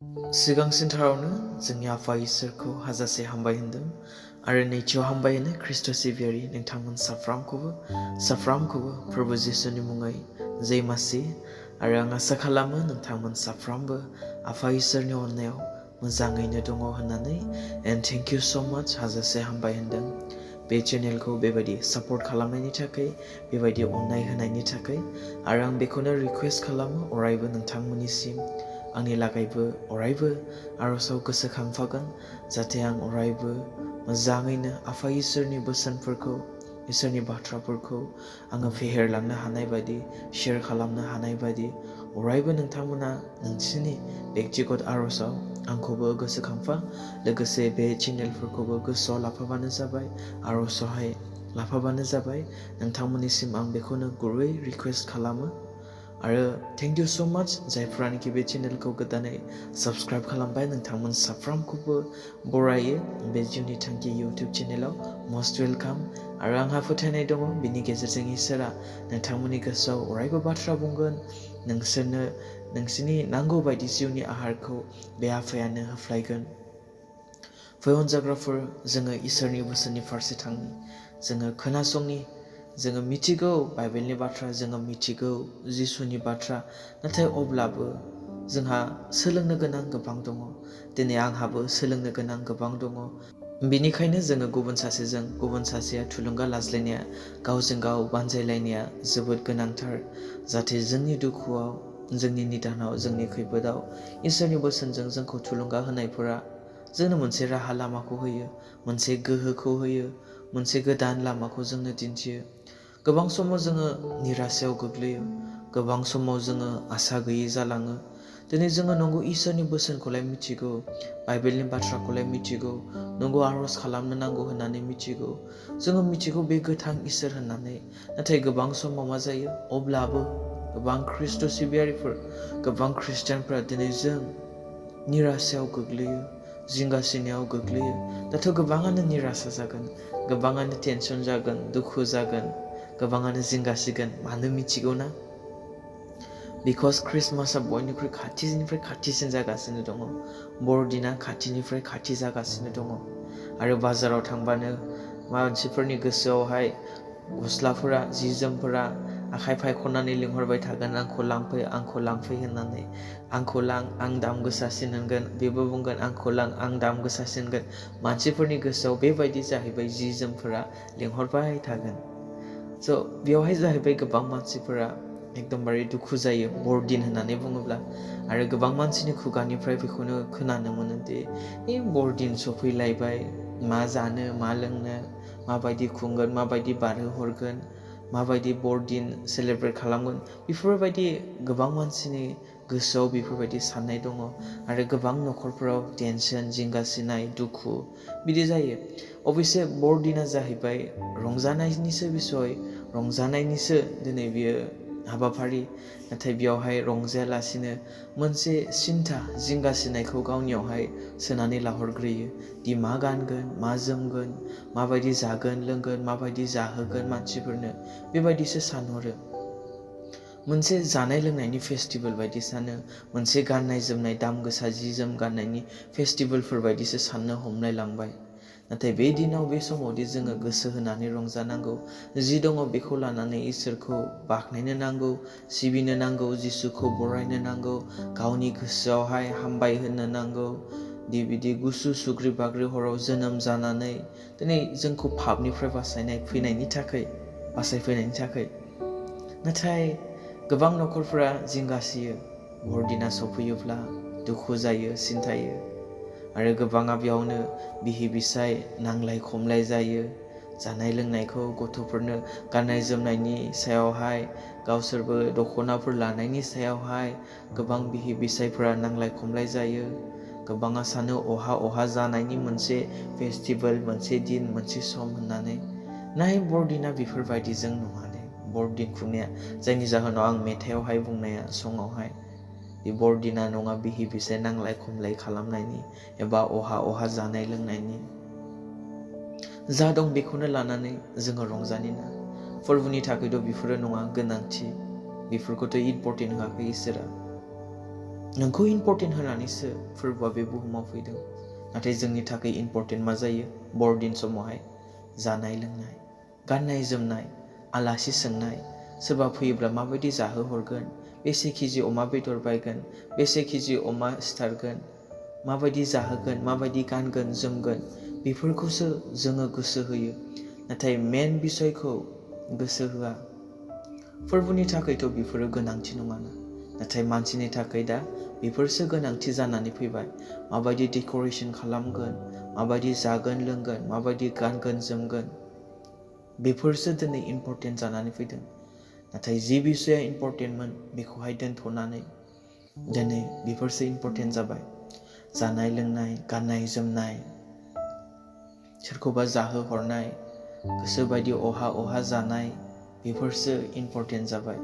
सिगांसिनथारावनो जोंनि आफा इसोरखौ हाजासे हामबाय होनदों आरो नैथियाव हामबाय होनो ख्रिस्ट' सिबियारि नोंथांमोन साफ्रामखौबो प्रभु जिसुनि मुङै जय मासि आरो आं आसा खालामो नोंथांमोन साफ्रामबो आफा इसोरनि अननायाव मोजाङैनो दङ होननानै एन्ड थेंक इउ सो माच हाजासे हामबाय होनदों बे चेनेलखौ बेबायदि सापर्ट खालामनायनि थाखाय बेबायदि अननाय होनायनि थाखाय आरो आं बेखौनो रिक्वेस्ट खालामो अरायबो नोंथांमोननिसिम आंनि लागायबो अरायबो आर'जाव गोसोखांफागोन जाहाथे आं अरायबो मोजाङैनो आफा इसोरनि बोसोनफोरखौ इसोरनि बाथ्राफोरखौ आङो फेहेरलांनो हानाय बायदि शेयार खालामनो हानाय बायदि अरायबो नोंथांमोना नोंसिनि बेक्तिगत आर'जाव आंखौबो गोसोखांफा लोगोसे बे चेनेलफोरखौबो गोसोआव लाफाबानो जाबाय आर'जावहाय लाफाबानो जाबाय नोंथांमोननिसिम आं बेखौनो गुरै रिक्वेस्ट खालामो आरो थेंक इउ सो माच जायफ्रानोखि बे चेनेलखौ गोदानै साबस्क्राइब खालामबाय नोंथांमोन साफ्रामखौबो बरायो बे जिउनि थांखि इउटिउब चेनेलाव मस्ट वेलकाम आरो आंहा फोथायनाय दङ बिनि गेजेरजों इसोरा नोंथांमोननि गोसोआव अरायबो बाथ्रा बुंगोन नोंसोरनो नोंसिनि नांगौ बायदि जिउनि आहारखौ बे आफायानो होफ्लायगोन फै अनजाग्राफोर जोङो इसोरनि बोसोननि फारसे थांनि जोङो खोनासंनि जोङो मिथिगौ बाइबेलनि बाथ्रा जोङो मिथिगौ जिसुनि बाथ्रा नाथाय अब्लाबो जोंहा सोलोंनो गोनां गोबां दङ दिनै आंहाबो सोलोंनो गोनां गोबां दङ बेनिखायनो जोङो गुबुन सासेया थुलुंगा लाज्लायनाया गावजों गाव बानजायलायनाया जोबोद गोनांथार जाहाथे जोंनि दुखुआव जोंनि निदानाव जोंनि खैफोदाव इसोरनि बोसोनजों जोंखौ थुलुंगा होनायफोरा जोंनो मोनसे राहा लामाखौ होयो मोनसे गोहोखौ होयो मोनसे गोदान लामाखौ जोंनो दिन्थियो गोबां समाव जोङो निराशायाव गोग्लैयो गोबां समाव जोङो आसा गैयै जालाङो दिनै जोङो नंगौ इसोरनि बोसोनखौलाय मिथिगौ बाइबेलनि बाथ्राखौलाय मिथिगौ नंगौ आर'ज खालामनो नांगौ होननानै मिथिगौ जोङो मिथिगौ बे गोथां इसोर होननानै नाथाय गोबां समाव मा जायो अब्लाबो गोबां ख्रिस्ट' सिबियारिफोर गोबां ख्रिस्टियानफोरा दिनै जों निराशायाव गोग्लैयो जिंगासिनायाव गोग्लैयो दाथ' गोबाङानो निराशा जागोन गोबाङानो टेनसन जागोन दुखु जागोन गोबाङानो जिंगासिगोन मानो मिथिगौ ना बिकज ख्रिस्टमासआ बयनिख्रुइ खाथिनिफ्राय खाथिसिन जागासिनो दङ बरदिना खाथिनिफ्राय खाथि जागासिनो दङ आरो बाजाराव थांबानो मानसिफोरनि गोसोआवहाय गस्लाफोरा जि जोमफोरा आखाइ फायख'नानै लिंहरबाय थागोन आंखौ लांफै होननानै आंखौ लां आं दाम गोसासिन होनगोन बेबो बुंगोन आंखौ लां आं दाम गोसासिन होनगोन मानसिफोरनि गोसोआव बेबायदि जाहैबाय जि जोमफोरा लिंहरबाय थागोन स' बेवहाय जाहैबाय गोबां मानसिफोरा एकदमबारे दुखु जायो बरदिन होननानै बुङोब्ला आरो गोबां मानसिनि खुगानिफ्राय बेखौनो खोनानो मोनो दि बरदिन सफैलायबाय मा जानो मा लोंनो माबायदि खुंगोन माबायदि बारहोहरगोन माबायदि बरदिन सेलेब्रेट खालामगोन बेफोरबायदि गोबां मानसिनि गोसोआव बेफोरबायदि साननाय दङ आरो गोबां न'खरफोराव टेनसन जिंगासिनाय दुखु बिदि जायो अबयसे बरदिना जाहैबाय रंजानायनिसो बिसय रंजानायनिसो दिनै बियो हाबाफारि नाथाय बेयावहाय रंजायालासिनो मोनसे सिन्था जिंगासिनायखौ गावनियावहाय सोनानै लाहरग्रोयो दि मा गानगोन मा जोमगोन माबायदि जागोन लोंगोन माबायदि जाहोगोन मानसिफोरनो बेबायदिसो सानहरो मोनसे जानाय लोंनायनि फेस्टिभेल बायदि सानो मोनसे गाननाय जोमनाय दाम गोसा जि जोम गाननायनि फेस्टिभेलफोर बायदिसो साननो हमलाय लांबाय नाथाय बे दिनाव बे समावदि जोङो गोसो होनानै रंजानांगौ जि दङ बेखौ लानानै इसोरखौ बाख्नायनो नांगौ सिबिनो नांगौ जिसुखौ बरायनो नांगौ गावनि गोसोआवहाय हामबाय होनो नांगौ दि बिदि गुसु सुग्रि बाग्रि हराव जोनोम जानानै दिनै जोंखौ पापनिफ्राय बासायफैनायनि थाखाय नाथाय गोबां न'खरफोरा जिंगासियो बरदिना सफैयोब्ला दुखु जायो सिन्थायो आरो गोबाङा बेयावनो बिहि बिसाय नांलाय खमलाय जायो जानाय लोंनायखौ गथ'फोरनो गाननाय जोमनायनि सायावहाय गावसोरबो दख'नाफोर लानायनि सायावहाय गोबां बिहि बिसायफोरा नांलाय खमलाय जायो गोबाङा सानो अहा जानायनि मोनसे फेस्टिभेल मोनसे दिन मोनसे सम होननानै नाय बरदिना बेफोरबायदिजों नङा दे बरदिन खुंनाया जायनि जाहोनाव आं मेथाइयावहाय बुंनाया सङावहाय बे बरदिना नङा बिहि बिसाय नांलाय खमलाय खालामनायनि एबा अहा जानाय लोंनायनि जा दं बेखौनो लानानै जोङो रंजानि ना फोरबोनि थाखायथ' बेफोरो नङा गोनांथि बेफोरखौथ' इम्परटेन्ट होआखै इसोरा नोंखौ इम्पर्टेन्ट होनानैसो फोरबोआ बे बुहुमाव फैदों। नाथाय जोंनि थाखाय इम्पर्टेन्ट मा जायो बरदिन समावहाय जानाय लोंनाय, गाननाय जोमनाय, आलासि सोंनाय, सोरबा फैयोब्ला माबायदि जाहोहरगोन, बेसे केजि अमा बेदर बायगोन, बेसे केजि अमा सिथारगोन, माबायदि जाहोगोन, माबायदि गानगोन जोमगोन, बेफोरखौसो जोङो गोसो होयो। नाथाय मेन बिसयखौ गोसो होआ। फोरबोनि थाखायथ' बेफोरो गोनांथि नङाना, नाथाय मानसिनि थाखाय दा बेफोरसो गोनांथि जानानै फैबाय। माबायदि डेक'रेसन खालामगोन, माबायदि जागोन लोंगोन, माबायदि गानगोन जोमगोन, बेफोरसो दिनै इम्पर्टेन्ट जानानै फैदों। नाथाय जि बिसया इम्पर्टेन्टमोन बेखौहाय दोनथ'नानै दिनै बेफोरसो इम्पर्टेन्ट जाबाय। जानाय लोंनाय, गाननाय जोमनाय, सोरखौबा जाहोहरनाय, गोसोबायदि अहा जानाय, बेफोरसो इम्पर्टेन्ट जाबाय।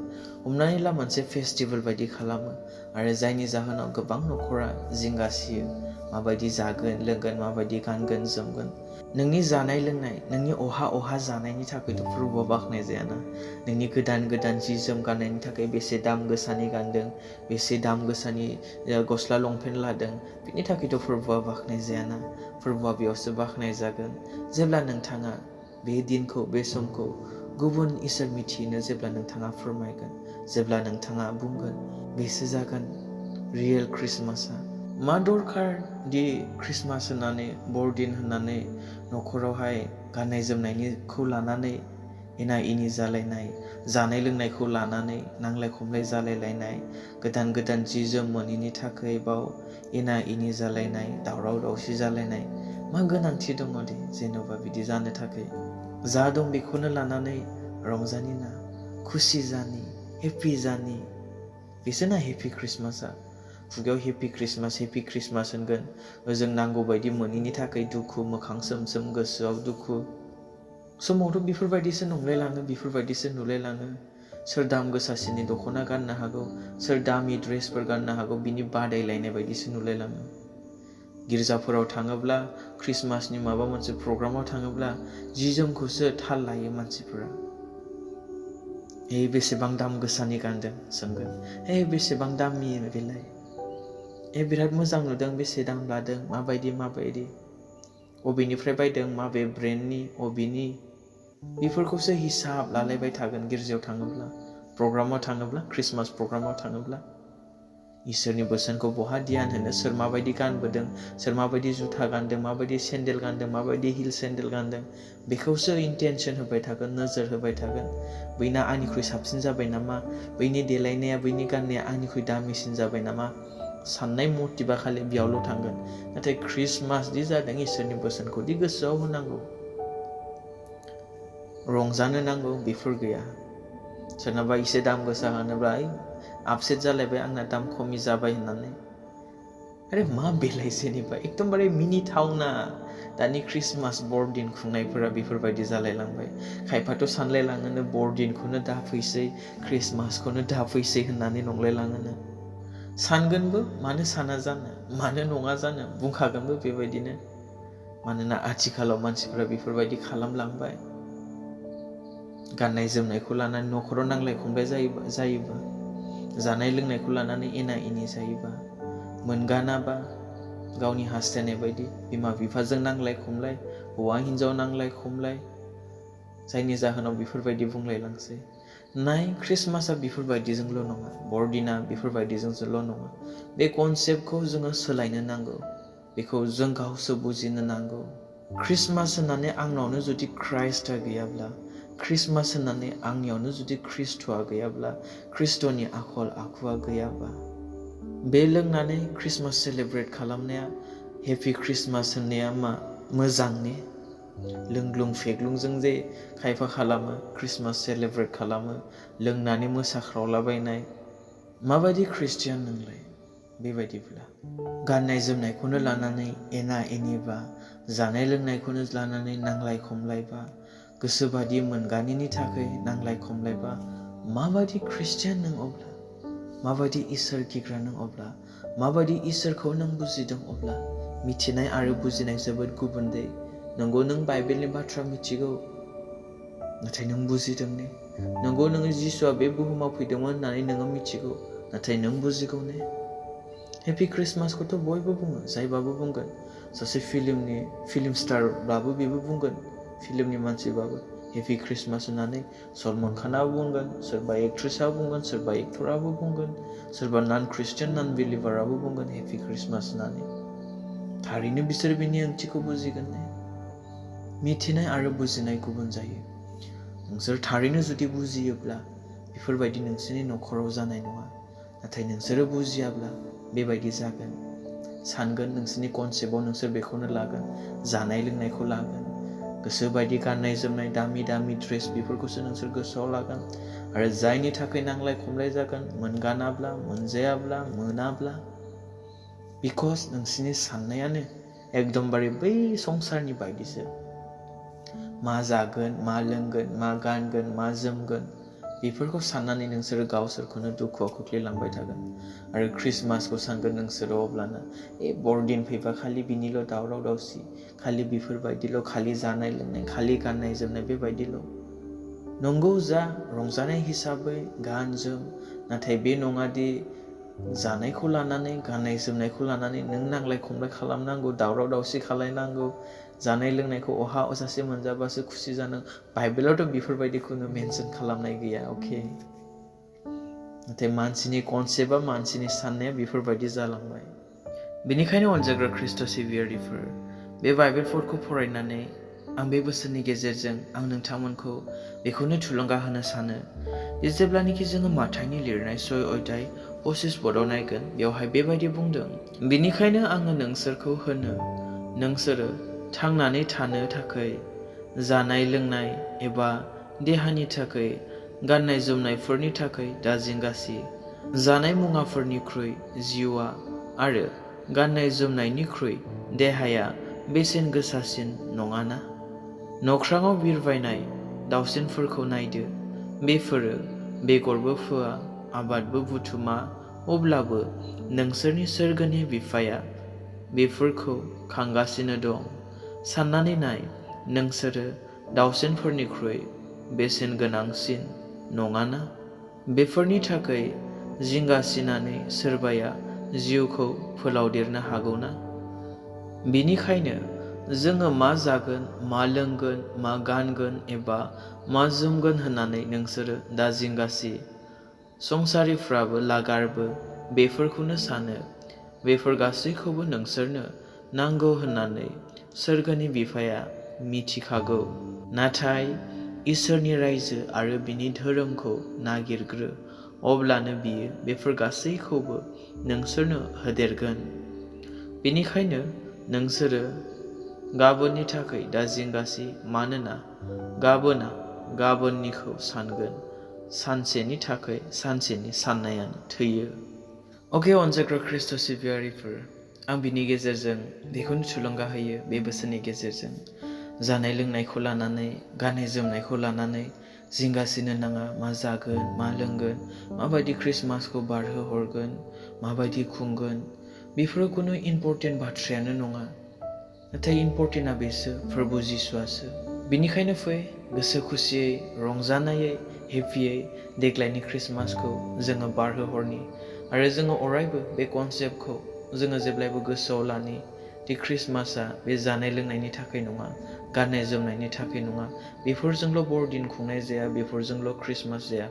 हमनानै ला मोनसे फेस्टिभेल बायदि खालामो आरो जायनि जाहोनाव गोबां न'खरा जिंगासियो, माबायदि जागोन लोंगोन, माबायदि गानगोन जोमगोन। नोंनि जानाय लोंनाय, नोंनि अहा जानायनि थाखायथ' फोरबोआ बाख्नाय जायाना। नोंनि गोदान जि जोम गाननायनि थाखाय बेसे दाम गोसानि गानदों, बेसे दाम गोसानि गस्ला लंपेन्ट लादों, बिनि थाखायथ' फोरबोआ बाख्नाय जायाना। फोरबोआ बेयावसो बाख्नाय जागोन जेब्ला नोंथाङा बे दिनखौ, बे समखौ गुबुन इसोर मिथियैनो जेब्ला नोंथाङा फोरमायगोन, जेब्ला नोंथाङा बुंगोन, बेसो जागोन रियेल ख्रिस्टमासआ। मा दरखार दि ख्रिस्टमास होननानै, बरदिन होननानै न'खरावहाय गाननाय जोमनायनिखौ लानानै एना एनि जालायनाय, जानाय लोंनायखौ लानानै नांलाय खमलाय जालायलायनाय, गोदान जि जोम मोनैनि थाखाय बाव एना एनि जालायनाय, दावराव दावसि जालायनाय। मा गोनांथि दङ दे जेन'बा बिदि जानो थाखाय? जा दं बेखौनो लानानै रंजानि ना, खुसि जानि, हेपि जानि, बेसोना हेपि ख्रिस्टमासआ। खुगायाव हेपि ख्रिस्टमास होनगोन, ओजों नांगौ बायदि मोनैनि थाखाय दुखु, मोखां सोम गोसोआव दुखु। समावथ' बेफोरबायदिसो नंलायलाङो, बेफोरबायदिसो नुलायलाङो। सोर दाम गोसासिननि दख'ना गाननो हागौ, सोर दामि ड्रेसफोर गाननो हागौ, बिनि बादायलायनाय बायदिसो नुलायलाङो। गिर्जाफोराव थाङोब्ला, ख्रिस्टमासनि माबा मोनसे प्रग्रामाव थाङोब्ला जि जोमखौसो थाल लायो मानसिफोरा। बेसेबां दाम गोसानि गानदों सोंगोन, बेसेबां दामनि बेलाय, बिराद मोजां नुदों, बेसे दाम लादों, माबायदि, अबेनिफ्राय बायदों, माबे ब्रेन्डनि, अबेनि, बेफोरखौसो हिसाब लालायबाय थागोन गिर्जायाव थाङोब्ला, प्रग्रामाव थाङोब्ला, ख्रिस्टमास प्रग्रामाव थाङोब्ला। इसोरनि बोसोनखौ बहा ध्यान होनो, सोर माबायदि गानबोदों, सोर माबायदि जुथा गानदों, माबायदि सेन्देल गानदों, माबायदि हिल सेन्देल गानदों, बेखौसो इन्टेनसन होबाय थागोन, नोजोर होबाय थागोन। बैना आंनिख्रुइ साबसिन जाबाय नामा, बैनि देलायनाया, बैनि गाननाया आंनिख्रुइ दामिसिन जाबाय नामा, साननाय मटिभा खालि बेयावल' थांगोन। नाथाय ख्रिस्टमास दि जादों, इसोरनि बोसोनखौ दि गोसोआव होनांगौ, रंजानो नांगौ, बेफोर गैया। सोरनाबा एसे दाम गोसा गानोब्ला आपसेट जालायबाय, आंना दाम खमि जाबाय होननानै। आरे मा बेलाय जेनेबा, एकदमबारे मिनिथावना दानि ख्रिस्टमास बरदिन खुंनायफोरा बेफोरबायदि जालायलांबाय। खायफाथ' सानलायलाङोनो बरदिनखौनो दाफैसै, ख्रिस्टमासखौनो दाफैसै होननानै नंलायलाङोनो। सानगोनबो, मानो साना जानो, मानो नङा जानो, बुंखागोनबो बेबायदिनो। मानोना आथिखालाव मानसिफोरा बेफोरबायदि खालामलांबाय। गाननाय जोमनायखौ लानानै न'खराव नांलाय खमलाय जायोबा, जानाय लोंनायखौ लानानै एना एनि जायोबा, मोनगानाबा गावनि हास्थायनाय बायदि बिमा बिफाजों नांलाय खमलाय, हौवा हिन्जाव नांलाय खमलाय, जायनि जाहोनाव बेफोरबायदि बुंलायलांसै। नाय, ख्रिस्टमासआ बेफोरबायदिजोंल' नङा, बरदिना बेफोरबायदिजोंल' नङा। बे कनसेप्टखौ जोङो सोलायनो नांगौ, बेखौ जों गावसो बुजिनो नांगौ। ख्रिस्टमास होननानै आंनावनो जुदि ख्राइस्टआ गैयाब्ला, ख्रिस्टमास होननानै आंनियावनो जुदि ख्रिस्ट'आ गैयाब्ला, ख्रिस्ट'नि आखल आखुआ गैयाबा, बे लोंनानै ख्रिस्टमास सेलेब्रेट खालामनाया, हेपि ख्रिस्टमास होननाया मा मोजां ने? लोंग्लुं फेग्लुंजों जे खायफा खालामो, ख्रिस्टमास सेलेब्रेट खालामो, लोंनानै मोसाख्रावलाबायनाय, माबायदि ख्रिस्टियान नोंलाय बेबायदिब्ला? गाननाय जोमनायखौनो लानानै एना एनिबा, जानाय लोंनायखौनो लानानै नांलाय खमलायबा, गोसोबादि मोनगानिनि थाखाय नांलाय खमलायबा, माबायदि ख्रिस्टियान नों अब्ला? माबायदि इसोर गिग्रा नों अब्ला? माबायदि इसोरखौ नों बुजिदों अब्ला? मिथिनाय आरो बुजिनाय जोबोद गुबुन दे। नंगौ नों बाइबेलनि बाथ्रा मिथिगौ, नाथाय नों बुजिदों ने? नंगौ नोङो जिसुआ बे बुहुमाव फैदोंमोन होननानै नोङो मिथिगौ, नाथाय नों बुजिगौ ने? हेपि क्रिसमासखौथ' बयबो बुङो, जायबाबो बुंगोन। सासे फिल्म स्टारबाबो बेबो बुंगोन, फिल्मनि मानसिबाबो हेपि क्रिसमास होननानै। सलमान खानाबो बुंगोन, सोरबा एक्ट्रेसआबो बुंगोन, सोरबा एक्टराबो बुंगोन, सोरबा नन क्रिस्टियान नन बिलिभाराबो बुंगोन हेपि क्रिसमास होननानै। थारैनो बिसोर बिनि ओंथिखौ बुजिगोन ने? मिथिनाय आरो बुजिनाय गुबुन जायो। नोंसोर थारैनो जुदि बुजियोब्ला बेफोरबायदि नोंसोरनि न'खराव जानाय नङा। नाथाय नोंसोरो बुजियाब्ला बेबायदि जागोन। सानगोन नोंसोरनि कनसेप्टआव नोंसोर बेखौनो लागोन, जानाय लोंनायखौ लागोन, गोसोबायदि गाननाय जोमनाय दामि दामि ड्रेस बेफोरखौसो नोंसोर गोसोआव लागोन। आरो जायनि थाखाय नांलाय खमलाय जागोन, मोनगानाब्ला, मोनजायाब्ला, मोनाब्ला। बिकज नोंसोरनि साननायानो एकदमबारे बै संसारनि बायदिसो। मा जागोन, मा लोंगोन, मा गानगोन, मा जोमगोन, बेफोरखौ साननानै नोंसोरो गावसोरखौनो दुखुआव खोख्लैलांबाय थागोन। आरो क्रिसमासखौ सानगोन नोंसोरो अब्लाना बरदिन फैबा खालि बिनिल' दावराव दावसि, खालि बेफोरबायदिल', खालि जानाय लोंनाय, खालि गाननाय जोमनाय बेबायदिल'। नंगौ जा रंजानाय हिसाबै गान जोम, नाथाय बे नङादि जानायखौ लानानै, गाननाय जोमनायखौ लानानै नों नांलाय खमलाय खालामनांगौ, दावराव दावसि खालायनांगौ, जानाय लोंनायखौ अहा अजासे मोनजाबासो खुसि जानांगौ। बाइबेलावथ' बेफोरबायदिखौनो मेनसन खालामनाय गैया, अके। नाथाय मानसिनि कनसेप्टआ, मानसिनि साननाया बेफोरबायदि जालांबाय। बेनिखायनो अनजाग्रा ख्रिस्ट' सिबियारिफोर, बे बाइबेलफोरखौ फरायनानै आं बे बोसोरनि गेजेरजों आं नोंथांमोनखौ बेखौनो थुलुंगा होनो सानो दि जेब्लानोखि जोङो माथाइनि लिरनाय 6 अध्याय 25 पदआव नायगोन, बेवहाय बेबायदि बुंदों, बेनिखायनो आङो नोंसोरखौ होनो, नोंसोरो थांनानै थानो थाखाय जानाय लोंनाय एबा देहानि थाखाय गाननाय जोमनायफोरनि थाखाय दा जिंगासि। जानाय मुवाफोरनिख्रुइ जिउआ आरो गाननाय जोमनायनिख्रुइ देहाया बेसेन गोसासिन नङाना? नख्राङाव बिरबायनाय दाउसिनफोरखौ नायदो, बेफोरो बेगरबो फोआ, आबादबो बुथुमा, अब्लाबो नोंसोरनि सोरगोनि बिफाया बेफोरखौ खांगासिनो दं। साननानै नाय, नोंसोरो दाउसिनफोरनिख्रुइ बेसेन गोनांसिन नङाना? बेफोरनि थाखाय जिंगासिनानै सोरबाया जिउखौ फोलावदेरनो हागौना? बेनिखायनो जोङो मा जागोन, मा लोंगोन, मा गानगोन एबा मा जोमगोन होननानै नोंसोरो दा जिंगासि। संसारिफ्राबो लागारबो बेफोरखौनो सानो। बेफोर गासैखौबो नोंसोरनो नांगौ होननानै सोरगोनि बिफाया मिथिखागौ। नाथाय इसोरनि रायजो आरो बिनि धोरोमखौ नागिरग्रो, अब्लानो बियो बेफोर गासैखौबो नोंसोरनो होदेरगोन। बेनिखायनो नोंसोरो गाबोननि थाखाय दा जिंगासि, मानोना गाबोना गाबोननिखौ सानगोन। सानसेनि थाखाय सानसेनि साननायानो थोयो। अके अनजाग्रा ख्रिस्ट' सिबियारिफोर, आं बिनि गेजेरजों बेखौनो थुलुंगा होयो बे बोसोरनि गेजेरजों। जानाय लोंनायखौ लानानै, गाननाय जोमनायखौ लानानै जिंगासिनो नाङा। मा जागोन, मा लोंगोन, माबायदि क्रिसमासखौ बारहोहरगोन, माबायदि खुंगोन, बेफोरो खुनु इम्परटेन्ट बाथ्रायानो नङा। नाथाय इम्परटेन्टआ बेसो, प्रभु जिसुआसो। बेनिखायनो फै गोसो खुसियै, रंजानायै, हेपियै देग्लायनि क्रिसमासखौ जोङो बारहोहरनि। आरो जोङो अरायबो बे कनसेप्टखौ जोङो जेब्लायबो गोसोआव लानि दि क्रिसमासआ बे जानाय लोंनायनि थाखाय नङा, गाननाय जोमनायनि थाखाय नङा। बेफोरजोंल' बरदिन खुंनाय जाया, बेफोरजोंल' क्रिसमास जाया।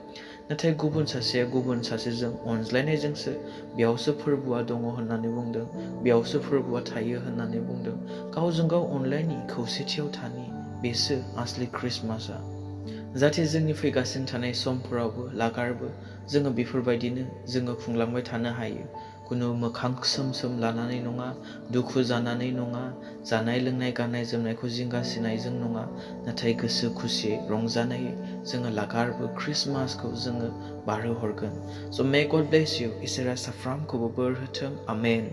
नाथाय गुबुन सासेया गुबुन सासेजों अनज्लायनायजोंसो बेयावसो फोरबोआ दङ होननानै बुंदों, बेयावसो फोरबोआ थायो होननानै बुंदों। गावजों गाव अनलायनि, खौसेथियाव थानि, बेसो आसलि क्रिसमासआ। जाहाथे जोंनि फैगासिनो थानाय समफोरावबो लागारबो जोङो बेफोरबायदिनो जोङो खुंलांबाय थानो हायो। खुनु मोखां सोम सोम लानानै नङा, दुखु जानानै नङा, जानाय लोंनाय गाननाय जोमनायखौ जिंगासिनायजों नङा, नाथाय गोसो खुसियै रंजानायै जोङो लागारबो क्रिसमासखौ जोङो बारहोहरगोन। स' मे गड ब्लेस इउ। इसोरा साफ्रोमखौबो बोर होथों। आमेन।